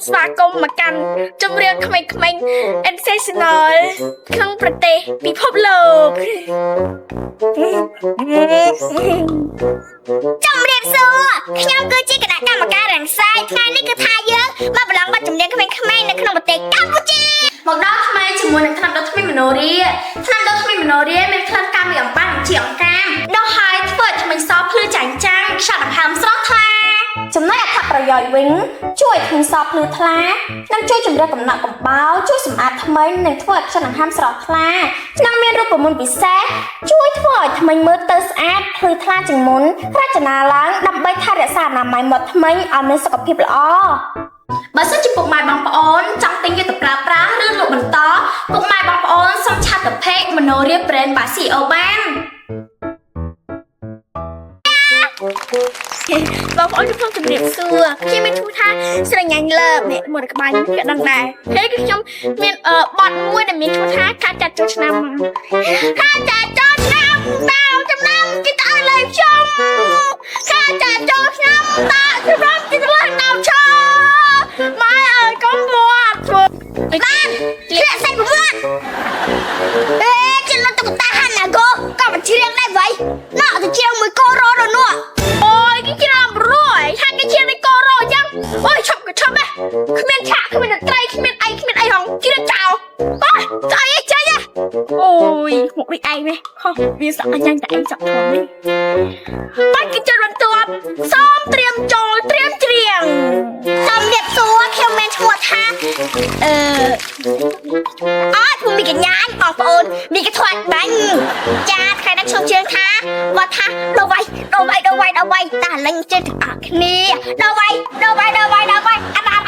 ស្វាគមន៍មកកាន់ចម្រៀងក្មេងៗ Sensational ក្នុងប្រទេសពិភពលោក ជំរាបសួរខ្ញុំគឺជាគណៈកម្មការរងសាយថ្ងៃនេះគឺថាយើងមកប្រឡងបទចម្រៀងក្មេងៗនៅក្នុងប្រទេសកម្ពុជា មកដល់ថ្មីជាមួយនឹងថ្នាំដុសធ្មេញមនោរាថ្នាំដុសធ្មេញមនោរាមានក្លិនកាមីអំបាននិងជាអង្កាមដុសហើយធ្វើឲ្យធ្មេញសភ្លឺចាញ់ចាំងខ្យល់ដង្ហើមស្រស់ថ្លាចំណែកអត្ថប្រយោជន៍វិញជួយឲ្យធ្មេញសភ្លឺថ្លានិងជួយជំរះកំណកកំបោរជួយសម្អាតធ្មេញនិងធ្វើឲ្យខ្យល់ដង្ហើមស្រស់ថ្លានិងមានរូបមន្តពិសេសជួយធ្វើឲ្យធ្មេញមើលទៅស្អាតភ្លឺថ្លាជាងមុនរចនាឡើងដើម្បីថែរក្សាអនាម័យមាត់ធ្មេញឲ្យមានសុខភាពល្អ បើសិនជាពុកម៉ែបងប្អូនចង់ទិញយកទៅប្រើប្រាស់ឬលក់បន្តពុកម៉ែបងប្អូនសូមឆាតទៅ page មនោរា Brand by CEO បានបងប្អូនខ្ញុំជម្រាបសួរខ្ញុំមានឈ្មោះថាស្រីញ៉ាញ់លើបនេះមកក្បាលខ្ញុំក៏ដឹងដែរហើយគឺខ្ញុំមានអឺបទមួយដែលមានឈ្មោះថាការចាត់ចូលឆ្នាំការចាត់ចូលឆ្នាំតោចំណាំគេតើលេងខ្ញុំការចាត់ចូលឆ្នាំតោចំណាំគេតើលេងដល់ឈើម៉ែអើយកុំមាត់ធ្វើ បានធ្លាក់សាច់ប្រវត្តិអេជាលតុកតាហាណាហ្គោក៏មកច្រៀងដែរវៃណោះទៅច្រៀងមួយកូរ៉ូដល់នោះ អូយគេច្រាមរួយថាគេជានៃកូរ៉ូអញ្ចឹងអូយឈប់ក៏ឈប់ដែរគ្មានឆាកគ្មានតន្ត្រីគ្មានអីគ្មានអីហងជ្រាបចោលអូយស្អីចេញអូយមកដូចឯងនេះហោះវាសក់អញ្ចឹងតែឯងសក់ធំនេះបាច់គេជិតបន្ទាប់សូមត្រៀមចូលត្រៀមច្រៀង សំរៀបសួរខ្ញុំមានឈ្មោះថាអឺអត់ខ្ញុំមានកញ្ញាបងប្អូនមានកធាត់បាញ់ចាថ្ងៃនេះខ្ញុំជឿថាបើថាដល់វៃដល់វៃដល់វៃដល់វៃតាលិញជឿទាំងអស់គ្នាដល់វៃដល់វៃដល់វៃដល់វៃអាប់អាប់